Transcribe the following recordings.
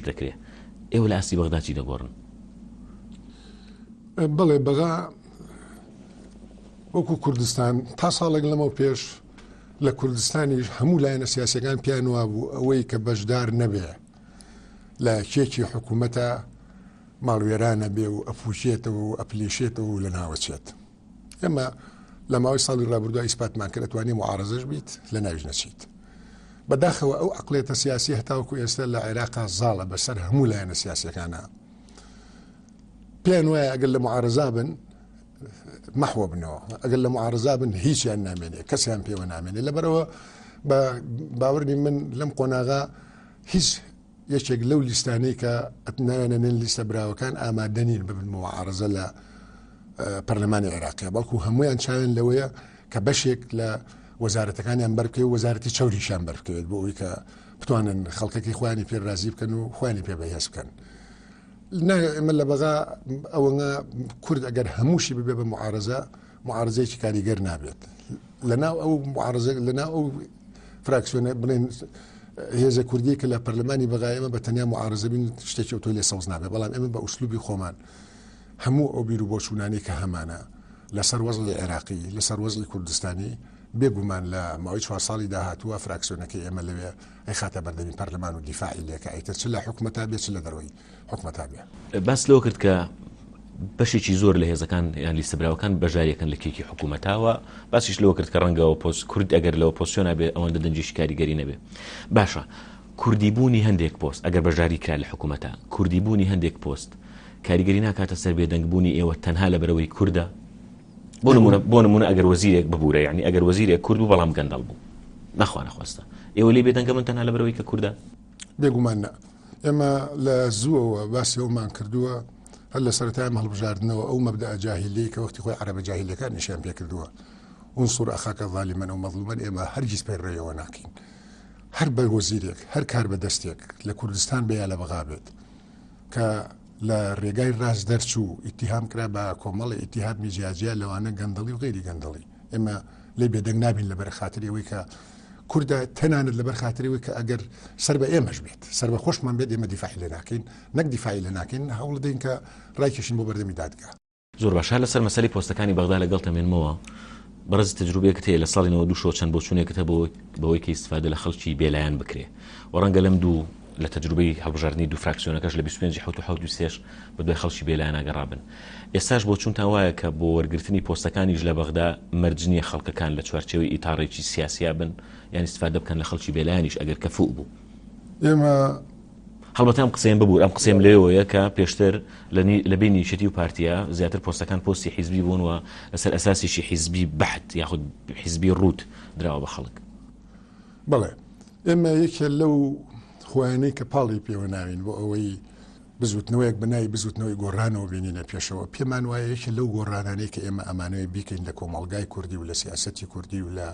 دەکرێ. ئێوە لە ئاستی بەغدا چی دەگۆڕن؟ بەڵێ بەغا وەکو کوردستان تا ساڵێک لەمەو پێش لە کوردستانیش هەموو لایەنە سیاسەکان پێیان وابوو ئەوەی کە بەشدار نەبێ لە کێکی حکوومەتە ماڵوێرانە بێ و ئەپوچێتەوە و ئەپلیشێتەوە و لە ناوەچێت. ئێمە لە ماوەی ساڵی ڕابردووە ئیسپاتمان کرد ئەتوانی معارزەش بیت لە ناویش نەچیت. بەداخەوە ئەو عقلێتە سیاسی هەتاوەکو ئێستا لە عێراقا زاڵە بەسەر هەموو لایەنە سیاسەکانە. پێیان وایە ئەگەر لە معارزا بن مەحوە بنەوە ئەگەر لە معارزا بن هیچیان نامێنێ کەسیان پێوە نامێنێ لەبەرەوە بە باوەڕی من لەم قۆناغا هیچ یەکێک لەو لیستانەی کە ناوێنەنێن لیستە براوەکان ئامادە نین ببن معارزە لە پەرلەمانی عێراقیە بەڵکو هەمویان چاوێن لەوەیە کە بەشێک لە وەزارەتەکانیان بەرکەوێت وەزارەتی چوریشان بەرکەوێت بۆ ئەوی کە بتوانن خەڵکەکەی خۆیانی پێ رازی بکەن و خۆیانی پێ بەهێز بکەن. نا ئێمە لە بەغا ئەوەنە کورد ئەگەر هەمووشی ببێ بە معارزە معارزەیەکی کاریگەر نابێت لەناو ئەو معارزە لەناو ئەو فراکسیۆنە بڵێن هێزە کوردی کە لە پەرلەمانی بەغا ئێمە بە تەنیا معارزە بین شتێکی ئەوتۆ لێ سەوز نابێت بەڵام ئێمە بە ئوسلوبی خۆمان هەموو ئەو بیر و بۆچوونانەی کە هەمانە لەسەر وەزعی عێراقی لەسەر وەزعی کوردستانی بێگومان لە ماوەی چوار ساڵی داهاتووە فراکسیۆنەکەی ئێمە لەوێ ئەیخاتە بەردەمی پەرلەمان و دیفاعی لێکا ئیتر چ لە حکومەتا بێ چ لە دەرەوەی حکومەتا بێ. باست لەوە کرد کە بەشێکی زۆر لە هێزەکان یان لیستە براوەکان بەشداریەکەن لە کێکی حکوومەتا و باسیش لەوە کرد کە ڕەنگە ئۆپۆز کورد ئەگەر لە ئۆپۆزسیۆنا بێ ئەوەندە دەنگێکی کاریگەری نەبێ. باشە کوردی بوونی هەندێک پۆست ئەگەر بەشداری کرا لە حکوومەتا کوردی بوونی هەندێک پۆست کاریگەری ناکاتە سەر بێدەنگ بوونی ئێوە تەنها لەبەرئەوەی کوردە؟ بۆ نمونە بۆ نمونە ئەگەر وەزیرێک ببورە یعنی ئەگەر وەزیرێک کورد بوو بەڵام گەندەڵ بوو نەخوا نەخواستە ئێوە لێ بێدەنگە من تەنها لەبەرەوەی کە کوردە؟ بێگومان نا ئێمە لە زووەوە باسی ئەومان کردووە هەر لە سەرەتای ئەم هەڵبژاردنەوە ئەو مەبدەئە جاهیلیەی کە وەختی خۆی عەرەبە جاهیلیەکان ئیشیان پێکردووە انصر اخاک ظالما او مظلوما ئێمە هەرگیز پەیڕەویەوە ناکەین هەر بە وەزیرێک هەر کار بەدەستێک لە کوردستان بێ یا لە بەغا بێت کە لە رێگای راست دەرچوو، ئیتیهام کرا بە کۆمەڵێ ئیتیهامی جیاجیا لەوانە گەندەڵی و غەیری گەندەڵی. ئێمە لێی بێدەنگ نابین لەبەر خاتری ئەوەی کە کوردە، تەنانەت لەبەر خاتری ئەوەی کە ئەگەر سەر بە ئێمەش بێت، سەر بە خۆشمان بێت ئێمە دیفاعی لێ ناکەین، نەک دیفاعی لێ ناکەین، هەوڵ دەین کە رایکێشین بۆ بەردەمی دادگا. زۆر باشە لەسەر مەسەلەی پۆستەکانی بەغدا لەگەڵتە مێنمەوە بەڕێز تەجروبەیەکت هەیە لە ساڵی 92 شەوە چەند بۆچوونێکت هەبوو بەوەی کە ئیستفادە لە خەڵکی بێلایەن بکرێ و ڕەنگە لەم دوو لە تەجروبەی هەڵبژاردنی دوو فراکسیۆنەکەش لە 25 حوت و حوت و سێش بە دوای خەڵکی بێلایەنە گەڕابن ئێستاش بۆچوونتان وایە کە بۆ وەرگرتنی پۆستەکانیش لە بەغدا مەرج نییە خەڵکەکان لە چوارچێوەی ئیتاڕێکی سیاسیا بن یان ئیستفادە بکەن لە خەڵکی بێلایەنیش ئەگەر کەفوو بوو ئێمە هەڵبەتە ئەم قسەیەم ببور ئەم قسەیەم لەوێوەیە کە پێشتر لە بینی یەکێتی و پارتیا زیاتر پۆستەکان پۆستی حیزبی بوون و لەسەر ئەساسێکی حیزبی بەحت یاخود حیزبی ڕووت دراوە بە خەڵک. بەڵێ ئێمە یەکێ لەو خۆیانەی کە پاڵی پێوە ناوین بۆ ئەوەی بزوتنەوەیەک بە ناوی بزوتنەوەی گۆڕانەوە بێنینە پێشەوە پێمان وایە یەکێ لەو گۆڕانانەی کە ئێمە ئەمانەوەی بیکەین لە کۆمەڵگای کوردی و لە سیاسەتی کوردی و لە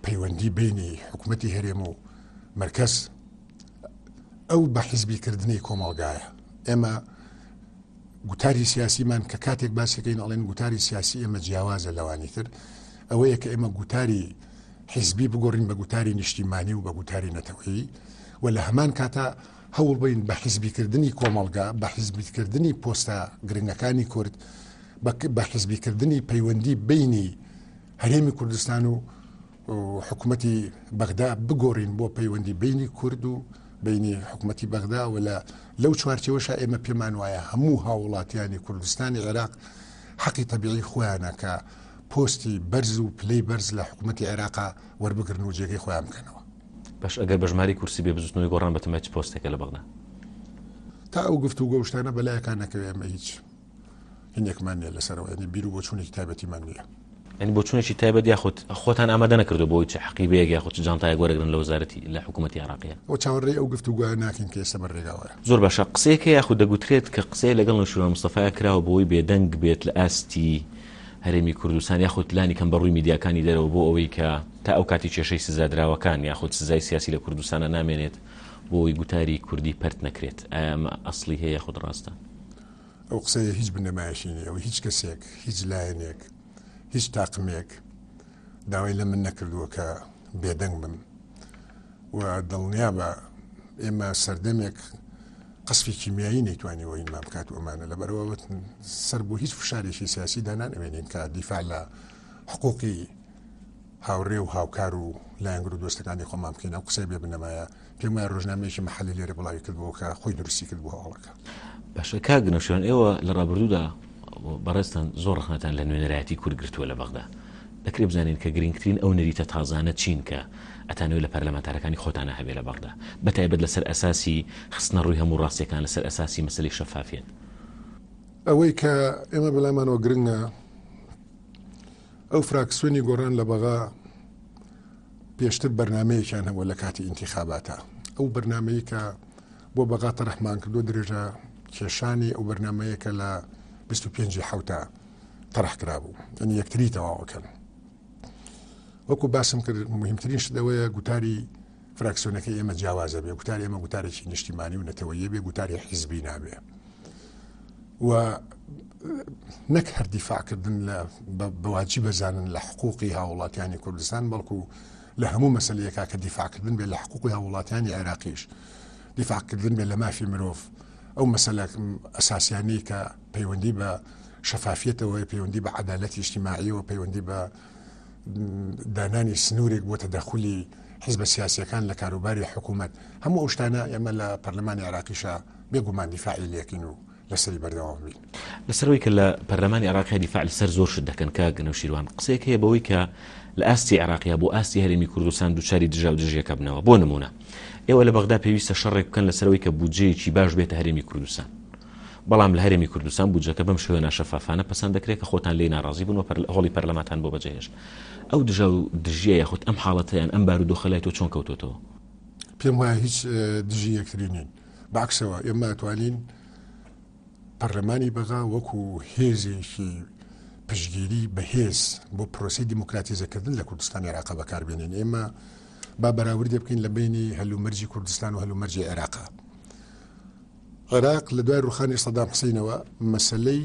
پەیوەندی بینی حکوومەتی هەرێم و مەرکەز ئەو بە حیزبی کردنی کۆمەڵگایە. ئێمە گوتاری سیاسیمان کە کاتێک باسەکەین ئەڵێن گوتاری سیاسی ئێمە جیاوازە لەوانی تر ئەوەیە کە ئێمە گوتاری حیزبی بگۆڕین بە گوتاری نیشتیمانی و بە گوتاری نەتەوەیی و لە هەمان کاتا هەوڵ بین بە حیزبیکردنی کۆمەڵگا بە حیزبیکردنی پۆستە گرنگەکانی کورد بە حیزبیکردنی پەیوەندی بینی هەرێمی کوردستان و حکومەتی بەغدا بگۆڕین بۆ پەیوەندی بینی کورد و بینی حکومەتی بەغدا و لە لەو چوارچێوەشا ئێمە پێمان وایە هەموو هاووڵاتیانی کوردستانی عێراق حەقی تەبیعی خۆیانە کە پۆستی بەرز و پلەی بەرز لە حکومەتی عێراقا وەربگرن و جێگەی خۆیان بکەنەوە. باش ئەگەر بە ژمارەی کورسی بێ بزوتنەوەی گۆڕان بەتەمای چ پۆستێکە لە بەغدا؟ تا ئەو گفتوگۆ و شتانە بەلایەکان نەکەوێ ئێمە هیچ هینێکمان نیە لەسەرەوە یعنی بیر و بۆچوونێکی تایبەتیمان نیە. یعنی بۆچوونێکی تایبەت یاخود خۆتان ئامادە نەکردو بۆی چ حەقیبەیەک یاخود چ جانتایەک وەرەگرن لە وەزارەتی لە حکوومەتی عێراقیە؟ ئەوە چاوەڕێی ئەو گفتوگۆیە ناکەین کە ئێستا بەر ڕێگاوەیە. زۆر باشە قسەیەک هەیە یاخود دەگوترێت کە قسەیە لەگەڵ نەوشیروان مستەفایا کراوە بۆی بێدەنگ بێت لە ئاستی هەرێمی کوردستان یاخود لانی کەم بە ڕووی میدیاکانی دەرەوە بۆ ئەوەی کە تا ئەو کاتی کێشەی سزادراوەکان یاخود سزای سیاسی لە کوردستانە نامێنێت بۆ ئەوەی گوتاری کوردی پەرت نەکرێت ئایا ئەمە ئەسڵی هەیە یاخود ڕاستە؟ ئەو قسەیە هیچ بنەمایەکی نییە و هیچ کەسێک، هیچ لایەنێک، هیچ تاقمێک داوای لە من نەکردووە کە بێدەنگ بم و دڵنیابە. ئێمە سەردەمێک قەسفی کیمیایی نەیتوانیوە هینمان بکات و ئەمانە لەبەرەوە سەر بۆ هیچ فشارێکی سیاسی دانان ئەوێنین کە دیفاع لە حقوقی هاوڕێ و هاوکار و لایەنگر و دۆستەکانی خۆمان بکەین ئەو قسەی بێ بنەمایە پێم وایە ڕۆژنامەیەکی محلی لێرە بڵاوی کردبووە کە خۆی دروستی کرد بۆ هەواڵەکە. باشە کاک نەوشیروان ئێوە لە ڕابردوودا بەڕێزتان زۆر ڕەخنەتان لە نوێنەرایەتی کورد گرتووە لە بەغدا دەکرێت بزانین کە گرنگترین ئەو نەریتە تازانە چین کە ئەتانەوێت لە پەرلەمانتارەکانی خۆتانە هەبێ لە بەغدا بە تایبەت لەسەر ئەساسی خستنە ڕووی هەموو ڕاستیەکان لەسەر ئەساسی مەسەلەی شەفافیەت؟ ئەوەی کە ئێمە بەلامانەوە گرنگە ئەو فراکسیۆنی گۆڕان لە بەغا پێشتر بەرنمەیەکیان هەبووە لە کاتی ئینتیخاباتە ئەو بەرنمەیە کە بۆ بەغا تەرحمان کردو درێژە کێشانی ئەو بەرنمەیە کە لە 25 حوتە تەرح کرابوو ئەنی یەکتری تەواوەکەن وەکو باسم کرد مهمترین شتەوەیە گوتاری فراکسیۆنەکەی ئێمە جیاوازە بێ گوتاری ئێمە گوتارێکی نیشتیمانی و نەتەوەیە بێ گوتاری حیزبی نابێ و نەک هەر دیفاعکردن لە بەواجی بەزانن لە حقوقی هاوڵاتیانی کوردستان بەڵکو لە هەموو مەسلەیەکا کە دیفاعکردن بێ لە حقوقی هاوڵاتیانی عێراقیش دیفاعکردن بێ لە مافی مرۆڤ ئەو مەسەلە ئەساسیانەی کە پەیوەندی بە شەفافیەتەوە پەیوەندی بە عەدالەتی ئیجتیماعیەوە پەیوەندی بە دانانی سنوورێک بۆ تەدەخولی حیزبە سیاسیەکان لە کاروباری حکوومەت هەموو ئەو شتانە ئێمە لە پەرلەمانی عێراقیشا بێگومان دیفاعی لێکین و لەسەری بەردەوام بین. لەسەر ئەوەی کە لە پەرلەمانی عێراقیا دیفاع لەسەر زۆر شت دەکەن کاک نەوشیروان قسەیەک هەیە بەوەی کە لە ئاستی عێراقیا بۆ ئاستی هەرێمی کوردستان دووچاری دژاودژیەکە بنەوە بۆ نمونە ئێوە لە بەغدا پێویستە شەڕێک بکەن لەسەر ئەوەی کە بودجەیەکی باش بێتە هەرێمی کوردستان بەڵام لە هەرێمی کوردستان بودجەکە بەم شێوە ناشەفافانە پەسەند دەکرێت کە خۆتان لێی ناڕازی بوون و هۆڵی پەرلەمانتان بۆ بەجێهێشت. ئەو دژە و دژیە یاخود ئەم حاڵەتە یان ئەم بارودۆخە لای تۆ چۆن کەوتۆتەوە؟ پێم وایە هیچ دژی یەکتری نین. بەعکسەوە ئێمە ئەتوانین پەرلەمانی بەغا وەکو هێزێکی پشتگیری بەهێز بۆ پرۆسەی دیموکراتیزەکردن لە کوردستانی عێراق بەکاربێنین. ئێمە با بەراوردێ بکەین لە بەینی هەلومەرجی کوردستان و هەلومەرجی عێراق. عێراق لە دوای ڕوخانی سەدام حسینەوە مەسەلەی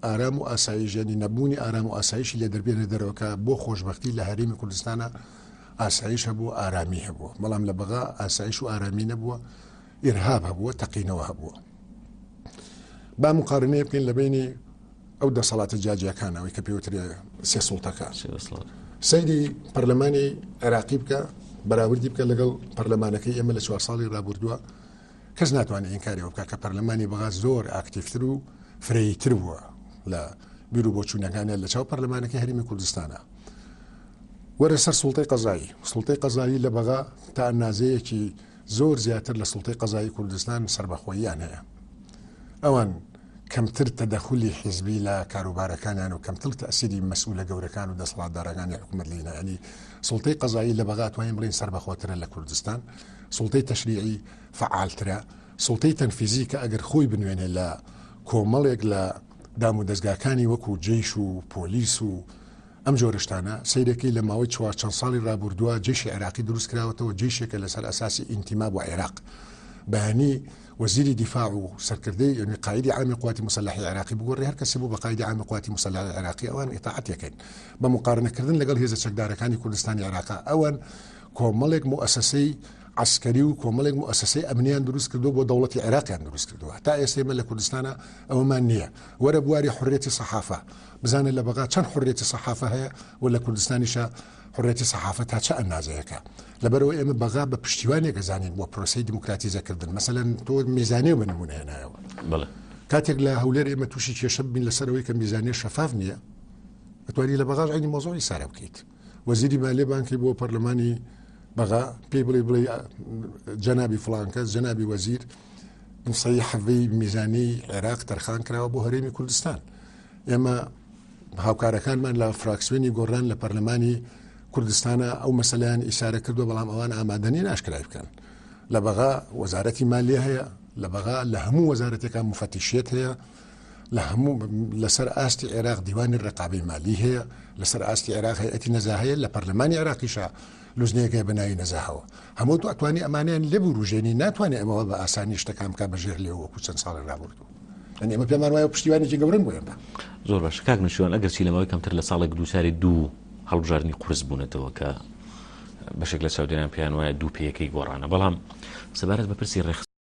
ئارام و ئاسایش یعنی نەبوونی ئارام و ئاسایشی لێ دەربێنە دەرەوە کە بۆ خۆشببختی لە هەرێمی کوردستانە ئاسایش هەبوو ئارامی هەبووە بەڵام لە بەغا ئاسایش و ئارامی نەبووە ئیرهاب هەبووە تەقینەوە هەبووە با مقارنەیە بکەین لە بینی ئەو دەسەڵاتە جیاجیاکانەوەی کە پێوترێ سێ سوڵتەکە سەیری پەرلەمانی عێراقی بکە بەراوردی بکە لەگەڵ پەرلەمانەکەی ئێمە لە چوار ساڵی رابردووە کەس ناتوانێت ئینکاری ئەوە بکات کە پەرلەمانی بەغا زۆر ئاکتیفتر و فرەییتر بووە لە بیر و بۆچوونەکانیان لە چاو پەرلەمانەکەی هەرێمی کوردستانە. وەرە سەر سوڵتەی قەزایی. سوڵتەی قەزایی لە بەغا تا ئەندازەیەکی زۆر زیاتر لە سوڵتەی قەزایی کوردستان سەربەخۆییان هەیە. ئەوان کەمتر تەدەخولی حیزبی لە کاروبارەکانیان و کەمتر تەئسیری مەسئولە گەورەکان و دەسەڵاتدارەکانی حکوومەت لێی نایە. سوڵتەی قەزایی لە بەغا توانین بڵێین سەربەخۆترە لە کوردستان. سوڵتەی تەشریعی فەعالترە، سوڵتەی تەنفیزی کە ئەگەر خۆی بنوێنێ لە کۆمەڵێک لە دام و دەزگاکانی وەکو جەیش و پۆلیس و ئەم جۆرە شتانە، سەیرەکەی لە ماوەی چوار چەند ساڵی رابوردووە جەیشی عێراقی دروست کراوەتەوە، جەیشێکە لەسەر ئەساسی ئینتیما بۆ عێراق. بەیانی وەزیری دیفاع و سەرکردەی یعنی قائیدی عامی قواتی موسەلەحی عێراقی بگۆڕێ هەر کەسێ بوو بە قائیدی عامی قواتی موسەلەحی عێراقی ئەوان ئیتاعەتێکن بە مقارنەکردن لەگەڵ هێزە چەکدارەکانی کوردستانی عێراق ئەوان کۆمەڵێک موئەسەسەی عەسکەری و کۆمەڵێک موئەسەسەی ئەمنیان دروست کردووە بۆ دەوڵەتی عێراقیان دروست کردووە تا ئێستا ئێمە لە کوردستانە ئەوەمان نییە وەرە بواری حڕێتی سەحافە بزانە لە بەغا چەند حڕێتی سەحافە هەیە و لە کوردستانیشە حڕێتی سەحافە تا چە ئەندازەیەکە لەبەرەوە ئێمە بەغا بە پشتیوانێک ئەزانین بۆ پرۆسەی دیموکراتیزەکردن مەسەلەن تۆ میزانیە بە نمونە هێنایەوە کاتێک لە هەولێر ئێمە تووشی کێشە بین لەسەرەوەی کە میزانیە شەفاف نییە ئەتوانی لە بەغاش عینی مۆزۆی سارە بکەیت وەزیری مالیە بانکی بۆ پەرلەمانی بەغا پێی بڵێ بڵێ جەنابی فڵان کەس جەنابی وەزیر نسەی حەڤەی میزانی عێراق تەرخان کراوە بۆ هەرێمی کوردستان ئێمە هاوکارەکانمان لە فراکسیۆنی گۆڕان لە پەرلەمانی کوردستانە ئەو مەسەلەیان ئیشارە کردو بەڵام ئەوان ئامادەنی ئاشکرای بکەن لە بەغا وەزارەتی مالیە هەیە لە بەغا لە هەموو وەزارەتەکان مفەتیشیەت هەیە لە هەموو لەسەر ئاستی عێراق دیوانی ڕقابەی مالی هەیە، لەسەر ئاستی عێراق هەیئەتی نەزاهە هەیە، لە پەرلەمانی عێراقیشا لوجنەیەک هەیە بە ناوی نەزاهەوە. هەموو تۆ ئەتوانی ئەمانەیان لێ بوروژێنی، ناتوانی ئەمەوە بە ئاسانی شتەکان بکا بە ژێر لێو وەکوو چەند ساڵی ڕابردوو. یانی ئێمە پێمان وایە پشتیوانێکی گەورەن بۆ ئێمە. زۆر باشە کاک نەوشیروان، ئەگەرچی لە ماوەی کەمتر لە ساڵێک دووچاری دوو هەڵبژاردنی قورس بوونەتەوە کە. بەشێک لە چاودێران پێیان وایە دوو پێیەکەی گۆڕانە بەڵام سەبارەت بە پرسی ڕێکخستن.